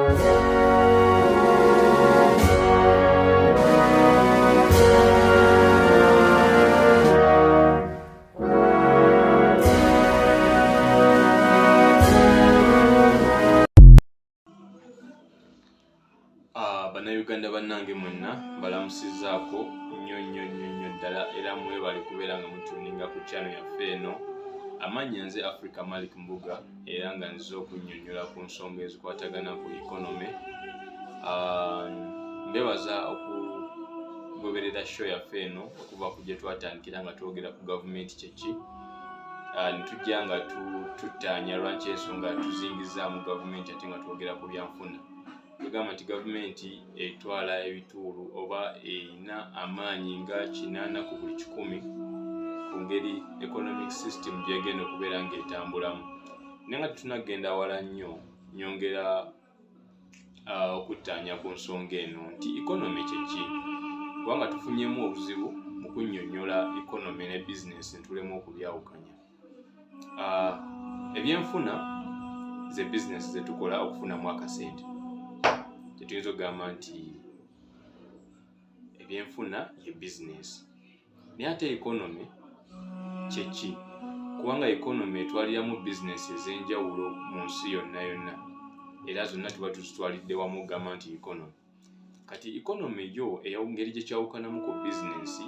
Ah, bannayuganda bannange mwenna mbalamusizaako nnyo nnyo nnyo nnyo ddala era mwebale kubeera nga mutuninga ku channel yaffe eno. Amannya nze Africa Malik Mbuga era nga nzize okunnyonnyola ku nsonga ezikwatagana ku economy. Ah, mbebaza okugoberera show yaffe eno okuva ku gye twatandikira nga twogera ku gavumenti kyeki. Ah, netujja nga tuttaanya lwaki ensonga tuzingizaamu gavumenti ate nga twogera ku byanfuna. Tugamba nti gavumenti etwala ebituulu oba erina amaanyi nga 80 ku buli kikumi ku ngeri economic system gyegenda okubeera ng'etambulamu. Naye nga tetunagenda wala nnyo, nyongera okuttaanya ku nsonga eno nti economy kyeki, kubanga tufunyemu obuzibu mu kunnyonnyola economy ne bizinesi ntulemu okubyawukanya. Ebyenfuna ze bizinesi zetukola okufunamu akasente. Tetuyinza okugamba nti ebyenfuna ye bizinesi, naye ate economy kyeki? Kubanga economy etwaliramu bizinesi ez'enjawulo mu nsi yonna yonna, era zonna tuba tuzitwalidde wamu okugamba nti economy. Kati economy yo engeri gye kyawukanamu ku bizinesi,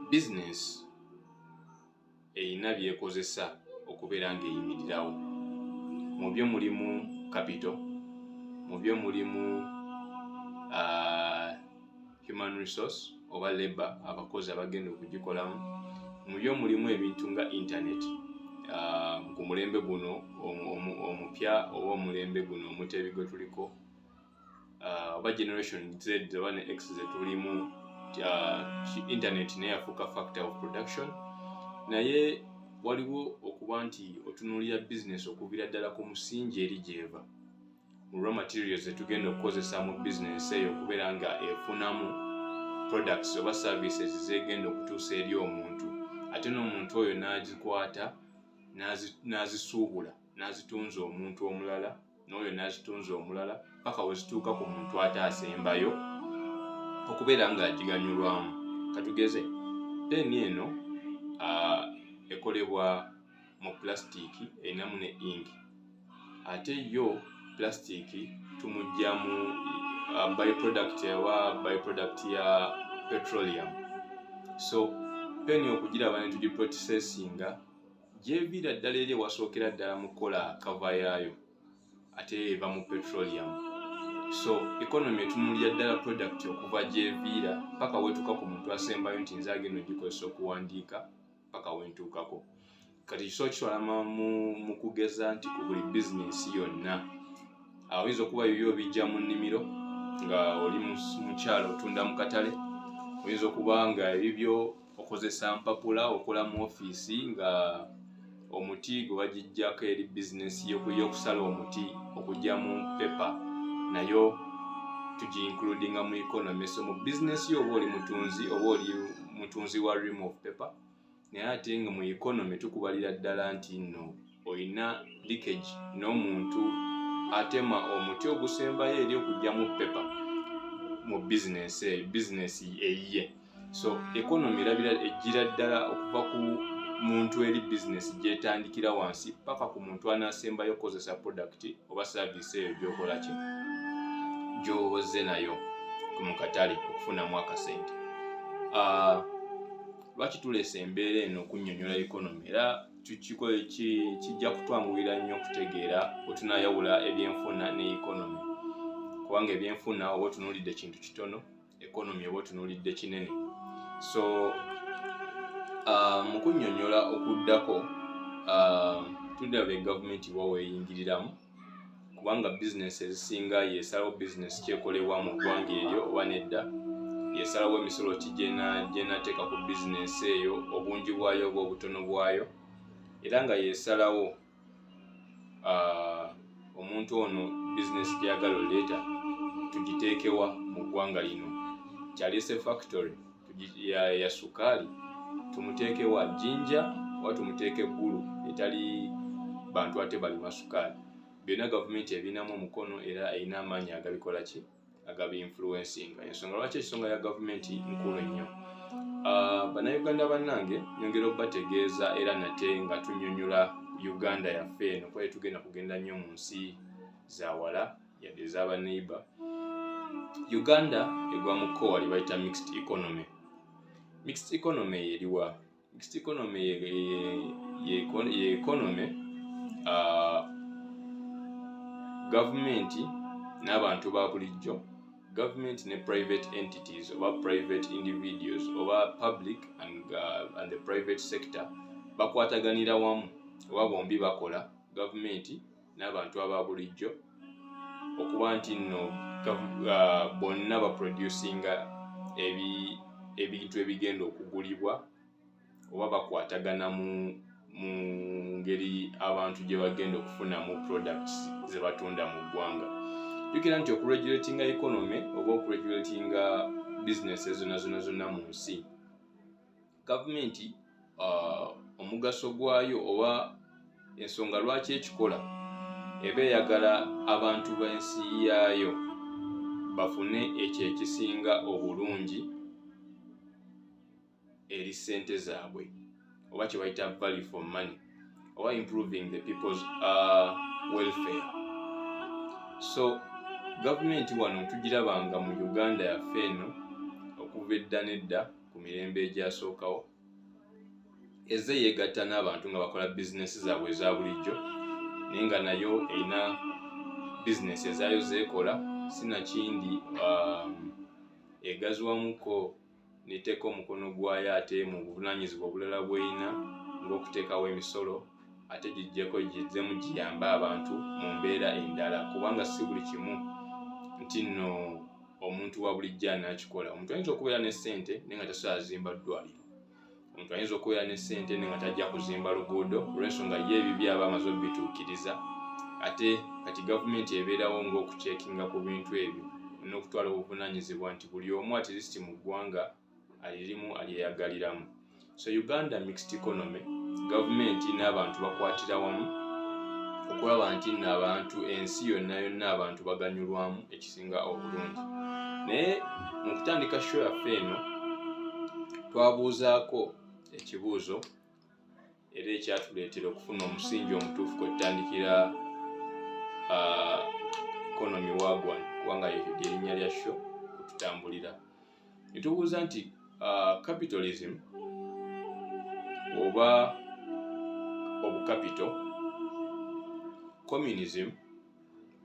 bizinesi erina by'ekozesa okubeera ng'eyimirirawo. Mu byo mulimu capital, mu byo mulimu human resource oba labour, abakozi abagenda okugikolamu. Mu byo mulimu ebintu nga internet, ku mulembe guno omupya oba omulembe guno omutebi gwe tuliko, oba generation Z oba ne X ze tulimu, internet naye yafuuka factor of production. Naye waliwo okuba nti otunuulira bizinesi okuviira ddala ku musingi eri gy'eva mu raw materials zetugenda okukozesa mu bizinesi eyo okubeera nga efunamu products oba services zegenda okutuusa eri omuntu, ate n'omuntu oyo n'agikwata n'azisuubula n'azitunza omuntu omulala, n'oyo n'azitunza omulala, paka we zituuka ku muntu ate asembayo okubeera ng'agiganyulwamu. Katugeze peeni eno ekolebwa mu plastic, erinamu ne ink, ate yo plastic tumugyamu byproduct oba byproduct ya petroleum. So peeni okugiraba ne tugiprocessinga, gyeviira ddala eri ewasookera ddala mu kukola cover yaayo, ate eva mu petroleum. So economy etunuulira ddala product okuva gyeviira paka wetuuka ku muntu asembayo nti nze agenda ogikozesa okuwandiika paka wentuukako. Kati kisobola kitwala mu kugeza nti ku buli bizinesi yonna, oyinza okuba bibyo bijja mu nnimiro nga oli mukyalo otunda mu katale, oyinza okuba nga ebibyo okozesa mpapula okola mu ofiisi, nga omuti gwe bagijjako eri bizinesi y'okusala omuti okugyamu paper nayo tugiincludinga mu economy. So mu bizinesi yo oba oli mutunzi oba oli mutunzi wa ream of paper, naye ate nga mu economy tukubalira ddala nti nno olina leakage n'omuntu atema omuti ogusembayo eri okugyamu paper mu bizinesi eyo, bizinesi eyiye. So economy erabira ejjira ddala okuva ku muntu eri bizinesi gyetandikira wansi paka ku muntu anaasembayo okukozesa product oba service eyo gyokola ki gy'oboze nayo mu katale okufunamu akasente. Lwaki tuleese embeera eno okunnyonnyola economy? Era kijja kutwanguyira nnyo okutegeera bwe tunaayawula ebyenfuna ne economy, kubanga ebyenfuna oba otunuulidde kintu kitono, economy oba otunuulidde kinene. So mu kunnyonnyola okuddako, tulaba gavumenti wa weeyingiriramu, kubanga bizinesi ezisinga yesalawo bizinesi kyekolebwa mu ggwanga eryo oba nedda, yesalawo emisolo ki gyenateeka ku bizinesi eyo, obungi bwayo oba obutono bwayo, era nga yesalawo omuntu ono bizinesi gyeyagala oleeta tugiteekewa mu ggwanga lino. Kyaleese factory ya sukaali tumuteekewa Jinja oba tumuteeke Eggulu etali bantu ate balima sukaali? Byonna gavumenti ebirinamu omukono era erina amaanyi agabikola ki, agabi-influencinga. Ensonga lwaki ensonga ya gavumenti nkulu ennyo. Bannayuganda bannange, nyongera okubategeeza era nate nga tunnyonnyola Uganda yaffe eno, kuba tetugenda kugenda nnyo mu nsi zawala yadde ez'abaneighbor. Uganda egwa mu kkowa lye bayita mixed economy. Mixed economy eriwa? Mixed economy ye economy gavumenti n'abantu ba bulijjo, gavumenti ne private entities oba private individuals oba public and the private sector bakwataganira wamu, oba bombi bakola, gavumenti n'abantu aba bulijjo, okuba nti nno bonna baproducinga ebintu ebigenda okugulibwa oba bakwatagana mu ngeri abantu gye bagenda okufunamu products ze batunda mu ggwanga. Jjukira nti okuregulatinga economy oba okuregulatinga business zonna zonna zonna mu nsi, gavumenti omugaso gwayo oba ensonga lwaki ekikola, eba eyagala abantu b'ensi yaayo bafune ekyo ekisinga obulungi eri ssente zaabwe, oba kye bayita value for money oba improving the people's welfare. So gavumenti wano tugirabanga mu Uganda yaffe eno okuva edda n'edda ku mirembe egyasookawo, ezze yeegatta n'abantu nga bakola bizinesi zaabwe eza bulijjo, naye nga nayo erina bizinesi ezaayo zeekola, sinakindi egaziwamuko neteeka omukono gwayo ate mu buvunaanyizibwa obulala bw'erina ng'okuteekawo emisolo, ate gijjeko gizzemu giyambe abantu mu mbeera endala, kubanga si buli kimu nti nno omuntu wa bulijjo anaakikola. Omuntu ayinza okubeera ne ssente naye nga tasobola zimba ddwaliro. Omuntu ayinza okubeera ne ssente naye nga tajja kuzimba luguudo, olw'ensonga ye ebibye aba amaze obituukiriza. Ate kati gavumenti ebeerawo ng'okucheckinga ku bintu ebyo n'okutwala obuvunaanyizibwa nti buli omu at least mu ggwanga alirimu alyeyagaliramu. So Uganda mixed economy, gavumenti n'abantu bakwatira wamu okulaba nti nno abantu, ensi yonna yonna, abantu baganyulwamu ekisinga obulungi. Naye mu kutandika show yaffe eno twabuuzaako ekibuuzo era ekyatuleetera okufuna omusingi omutuufu kwe tutandikira economy wagwan, kubanga lyerinnya lya show kututambulira. Ne tubuuza nti capitalism oba obucapital, communism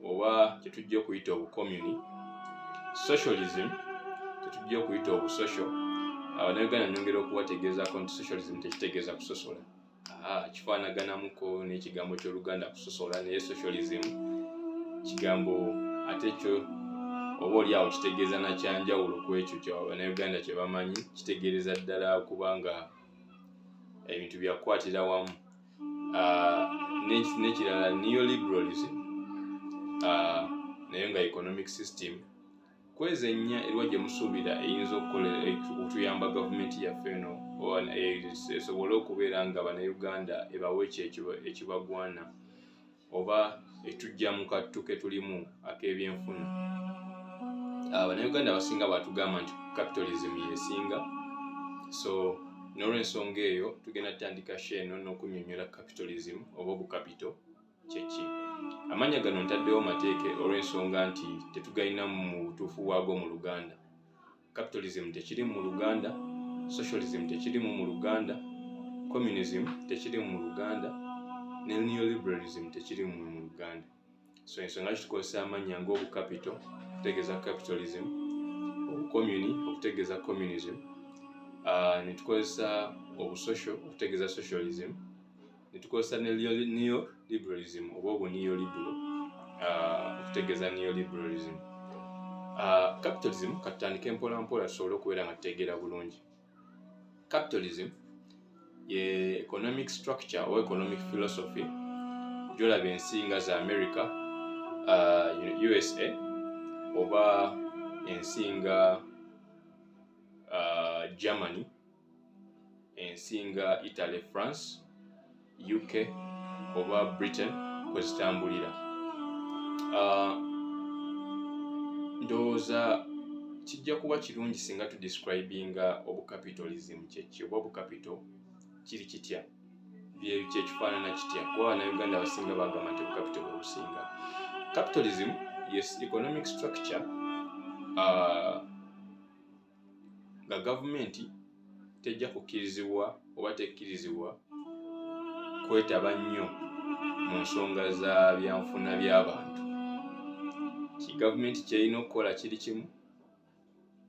oba kyetujja okuyita obucommuni, socialism kyetujja okuyita obusocial. Abannayuganda, nyongera okubategeezaako nti socialism tekitegeeza kusosola. Kifaanaganamuko n'ekigambo ky'Oluganda kusosola, naye socialism kigambo ate kyo oba oli awo kitegeeza nakyanjawulo ku ekyo Bannayuganda kye bamanyi. Kitegeereza ddala kubanga ebintu byakukwatira wamu. N'ekirala, neoliberalism naye nga economic system. Kwezi ennya eriwa gye musuubira eyinza okutuyamba gavumenti yaffe eno esobole okubeera nga Bannayuganda ebawa ekyo ekibagwana oba etujja mu kattu ke tulimu ak'ebyenfuna? Bannayuganda abasinga batugamba nti capitalism yesinga. So n'olwensonga eyo tugenda tutandika show eno n'okunnyonnyola capitalism oba obucapital kyeki. Amannya gano ntaddewo mateeke olw'ensonga nti tetugalina mu butuufu bwago mu Luganda. Capitalism tekirimu mu Luganda, socialism tekirimu mu Luganda, communism tekirimu mu Luganda, ne neoliberalism tekirimu mu Luganda. So ensonga ki tukozesa amannya ng'obucapital okutegeeza capitalism, obucommuni okutegeeza communism, ne tukozesa obusocial okutegeeza socialism, ne tukozesa ne neoliberalism oba obuneoliberal okutegeeza neoliberalism. Capitalism, katutandike mpola mpola tusobole okubeera nga tutegeera bulungi. Capitalism ye economic structure oba economic philosophy gyolaba ensi nga za America, USA, oba ensi nga Germany, ensi nga Italy, France, UK oba Britain kwe zitambulira. Ndowooza kijja kuba kirungi singa tudescribinga obucapitalism kyeki, oba obucapital kiri kitya, kyekifaanana kitya, kuba Bannayuganda abasinga bagamba nti obucapital bwe businga. Capitalism, yes, economic structure nga gavumenti tejja kukkirizibwa oba tekkirizibwa kwetaba nnyo mu nsonga za byanfuna by'abantu. Ki gavumenti kyerina okukola kiri kimu: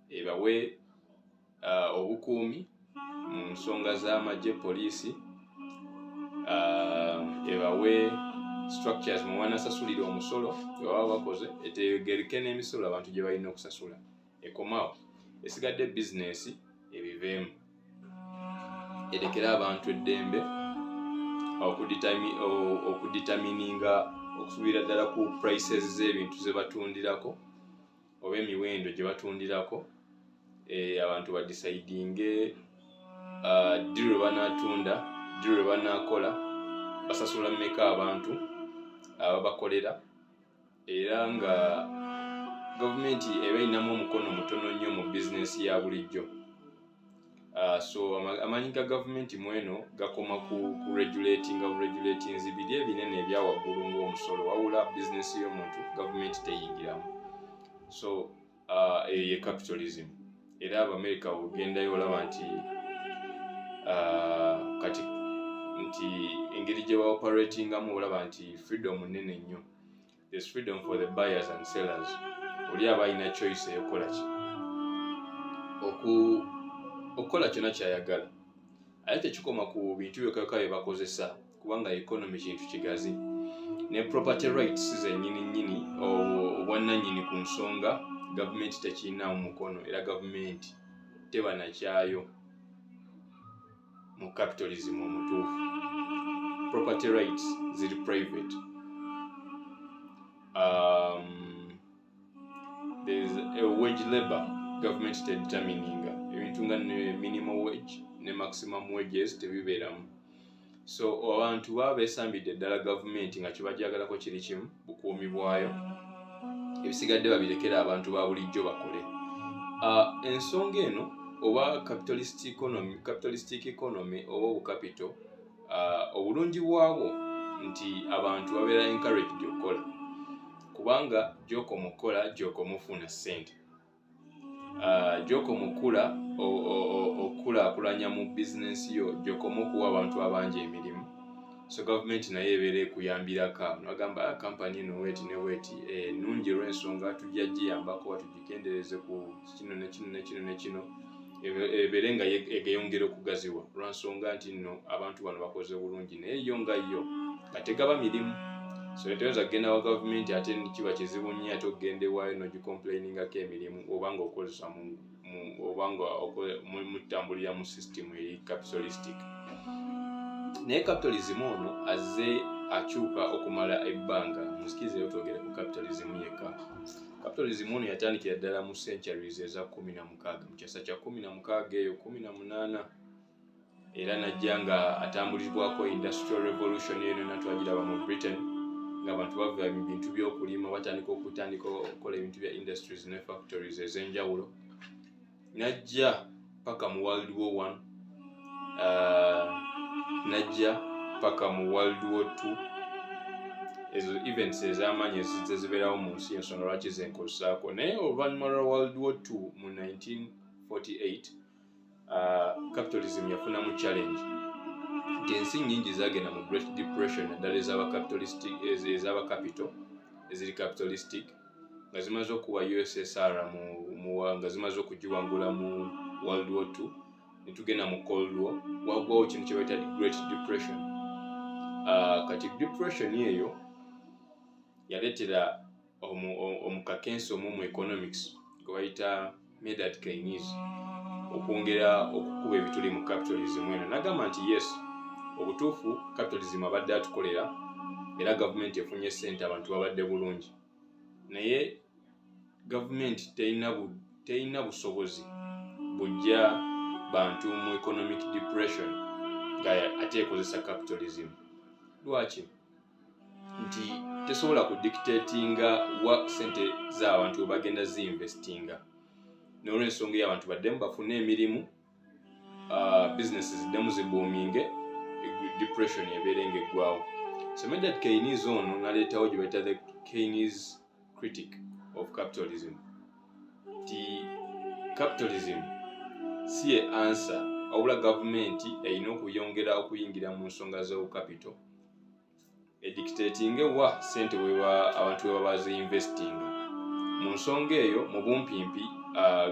ebawe obukuumi mu nsonga z'amagye, poliisi, ebawe structures mwe banasasulira omusolo bwe baba bakoze, etegereke n'emisolo abantu gye balina okusasula. Ekomaawo, esigadde bizinesi ebiveemu, erekere abantu eddembe okudetermininga okusuubira ddala ku prices z'ebintu ze batundirako oba emiwendo gye batundirako. Abantu badecidinge ddi lwe banaatunda, ddi lwe banaakola, basasula mmeka abantu ababakolera, era nga gavumenti eba erinamu omukono mutono nnyo mu bizinesi ya bulijjo. So amaanyi ga gavumenti mweno gakoma ku regulatinga regulatinzi biri ebinene ebya waggulu ng'omusolo, wabula bizinesi y'omuntu gavumenti teyingiramu. So eyo ye capitalism. Era Abamerika ogendayo olaba nti kati nti engeri gye baoperatingamu, olaba nti freedom nene nnyo. There's freedom for the buyers and sellers. Oli aba alina choice eyokukola ki, okukola kyonna kyayagala. Ate tekikoma ku bintu byokka bye bakozesa, kubanga economy kintu kigazi. Ne property rights zennyini nnyini, obwannannyini ku nsonga, gavumenti tekirinaamu mukono, era gavumenti teba nakyayo mu capitalism omutuufu. Property rights ziri private. There's a wage labor, government tedetermininga ebintu nga ne minimum wage ne maximum wages, tebibeeramu. So abantu baba beesambidde ddala gavumenti nga kyebajagalako kiri kimu, bukuumi bwayo, ebisigadde babirekere abantu ba bulijjo bakole. Ensonga eno oba capitalistic economy oba obucapital, obulungi bwabwo nti abantu babeera encouraged okukola, kubanga gy'okoma okukola gy'okoma ofuna ssente, gy'okoma okula okukulaakulanya mu bizinensi yo, gy'okoma okuwa abantu abangi emirimu. So gavumenti naye ebeera ekuyambirako awo, nagamba, "Ah, kampani eno weeti ne weeti ennungi olw'ensonga tujja giyambako, tugikendereze ku kino ne kino ne kino ne kino," ebeere nga egeyongera okugaziwa lwansonga nti nno abantu bano bakoze bulungi. Naye yo nga yo nga tegaba mirimu, so toyinza kugenda wa gavumenti, ate kiba kizibu nnyo ate okugenda ewaayo n'ogicomplainingako emirimu, oba nga okozesa oba nga mutambulira mu system eri capitalistic. Naye capitalism ono azze akyuka okumala ebbanga. Munzikirizeyo twogere ku capitalism yekka. Capitalism ono yatandikira ddala mu centuries eza 16, mu kyasa kya 16 eyo 18, era najja nga atambulibwako Industrial Revolution eno natwagiraba mu Britain, ng'abantu bava mu bintu by'okulima, batandika okutandika okukola ebintu bya industries ne factories ez'enjawulo. Najja paka mu World War One, najja paka mu World War Two. Ezo events ez'amaanyi ezizze zibeerawo mu nsi, ensonga lwaki zenkozesaako. Naye oluvannyuma lwa World War Two mu 1948, capitalism yafunamu challenge nti ensi nnyingi zagenda mu Great Depression, naddala ez'aba capital, eziri capitalistic, nga zimaze okuwa USSR nga zimaze okugiwangula mu World War Two, netugenda mu Cold War, wagwawo kintu kye bayita Great Depression. Kati depression eyo yaleetera omukakensi omu mu economics gwe bayita Maynard Keynes okwongera okukuba ebituli mu capitalism eno, nagamba nti yes, obutuufu capitalism abadde atukolera, era gavumenti efunye sente, abantu babadde bulungi, naye gavumenti terina busobozi bujja bantu mu economic depression nga ate ekozesa capitalism. Lwaki? Nti Tesobola kudictatinga wa sente z'abantu we bagenda zinvestinga. N'olwensonga eyo, abantu baddemu bafune emirimu, business ziddemu ziboominge, depression ebeere ng'eggwawo. So Maynard Keynes ono naleetawo gye bayita the Keynes critique of capitalism, ti capitalism si ye answer, wabula gavumenti erina okuyongera okuyingira mu nsonga z'obucapital, edictatinge wa sente weba abantu we baba zinvestinga. Mu nsonga eyo, mu bumpimpi,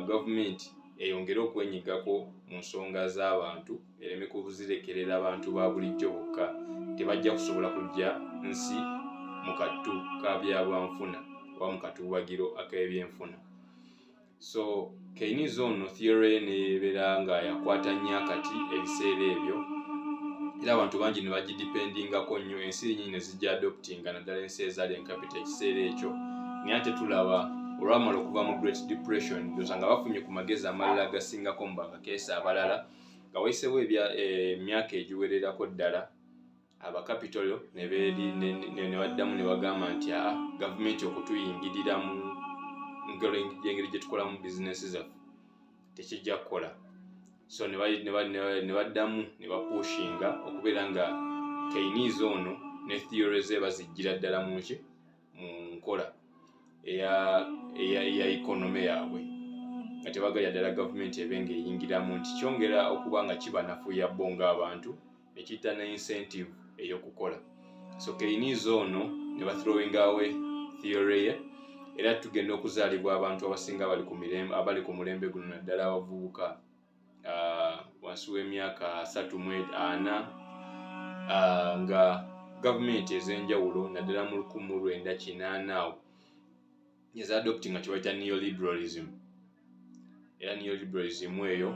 gavumenti eyongere okwenyigako mu nsonga z'abantu, ereme kuzirekerera abantu ba bulijjo bokka. Tebajja kusobola kujja nsi mu kattu ka byabwanfuna oba mu katuubagiro ak'ebyenfuna. So Keynes ono theory nebeera nga yakwata nnyo akati ebiseera ebyo, era abantu bangi ne bagidependingako nnyo, ensi nyingi ne zijja adoptinga, naddala ensi ezaali enkapita ekiseera ekyo. Naye ate tulaba olwamala okuva mu Great Depression, ndoza nga bafunye ku magezi amalala agasingako mu bakakeesa abalala, nga wayisewo emyaka egiwererako ddala, abakapitolo ne baddamu ne bagamba nti aa, gavumenti okutuyingirira mu engeri gye tukolamu bizinesi zaffe tekijja kukola. So ne baddamu ne bapushinga okubeera nga Keynes ono ne theory ze bazijjira ddala mu mu nkola eya economy yaabwe, nga tebagalya ddala gavumenti ebe ng'eyingiramu, nti kyongera okuba nga kibanafuya bo ng'abantu, nekiyita ne incentive ey'okukola. So Keynes ono ne bathrowing away theory ye, era tugenda okuzaalibwa abantu abasinga abali ku mulembe guno, naddala abavubuka wansi w'emyaka 34, nga gavumenti ez'enjawulo, naddala mu 1980 awo, ezadoptinga kye bayita neoliberalism. Era neoliberalism eyo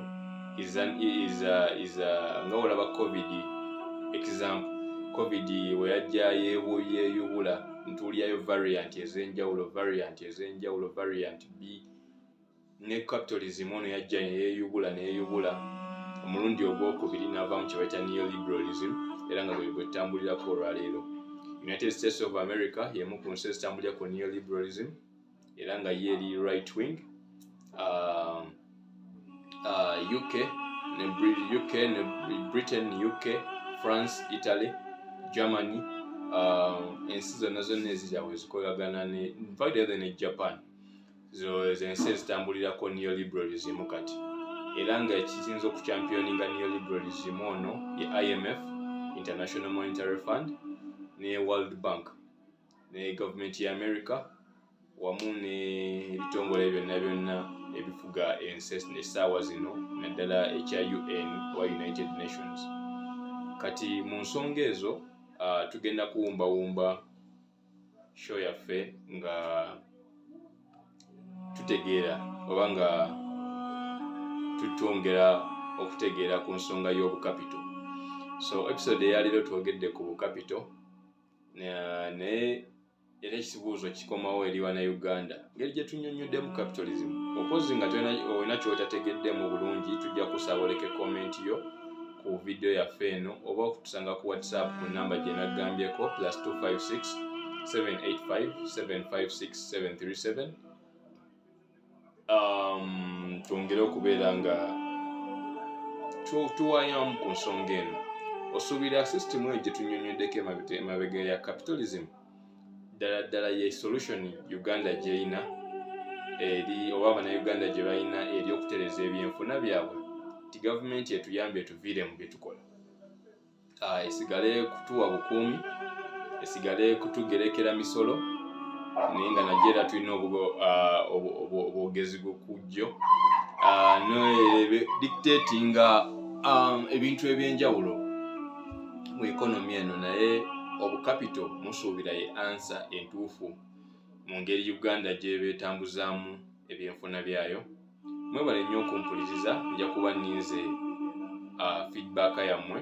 is a, nga olaba COVID example, COVID we yajja yeeyubula, ntuulyayo variant ez'enjawulo, variant ez'enjawulo, variant B. Ne capitalism ono yajja neyeeyubula, neyeeyubula omulundi ogwokubiri, n'avaamu kye bayita neoliberalism, era nga bwe bwetambulirako olwaleero. United States of America y'emu ku nsi ezitambulira ku neoliberalism, era nga ye eri right wing. UK ne UK ne Britain, UK, France, Italy, Germany, ensi zonna zonna eziri awo ezikolagana ne, infact ne Japan, zo ensi ezitambulirako neoliberalism kati. Era nga ekisinza okuchampioninga neoliberalism ono ye IMF, International Monetary Fund, ne World Bank, ne gavumenti ya America, wamu n'ebitongole byonna byonna ebifuga ensi essaawa zino, naddala ekya UN oba United Nations. Kati mu nsonga ezo, tugenda kuwumbawumba show yaffe nga tutegeera oba nga tutwongera okutegeera ku nsonga y'obukapito. So episode eyaleero twogedde ku bukapito, naye era ekibuuzo kikomawo eri Bannayuganda: ngeri gye tunnyonnyoddemu capitalism, opozi nga olina ky'otategeddemu bulungi, tujja kusaba oleke comment yo ku vidiyo yaffe eno, oba okutusanga ku WhatsApp ku namba gye naggambyeko, +256 785 756 737, twongere okubeera nga tuwayamu ku nsonga eno. Osuubira sisitimu eyo gye tunnyonnyoddeko emabega ya capitalism ddala ddala ye solution Uganda gy'erina eri, oba Abannayuganda gye balina eri okutereeza ebyenfuna byabwe, nti gavumenti etuyambe etuviire mu bye tukola, esigale kutuwa bukuumi, esigale kutugerekera misolo, naye nga najjo era tulina obwogezi ku jjo dictatinga ebintu ebyenjawulo mu economy eno? Naye obukapito musuubira ye answer entuufu mu ngeri Uganda gyeba etambuzaamu ebyenfuna byayo? Mwebale nnyo okumpuliriza. Nja kuba nninze feedback yammwe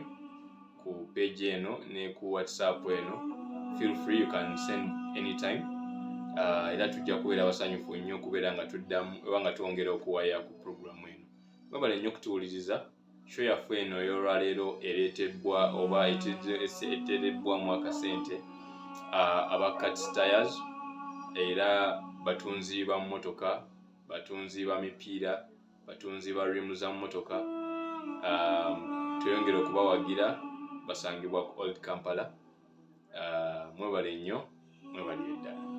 ku page eno ne ku WhatsApp eno. Feel free, you can send anytime. Era tujja kubeera basanyufu nnyo okubeera nga tuddamu oba nga twongera okuwaya ku programu eno. Mwebale nnyo okutuwuliriza. Show yaffe eno ey'olwaleero ereetebbwa oba eterebbwamu akasente. Aba Cats Tires era batunzi ba mmotoka, batunzi ba mipiira, batunzi ba rimu za mmotoka. Tweyongere okubawagira, basangibwa ku Old Kampala. Mwebale nnyo, mwebalire ddala.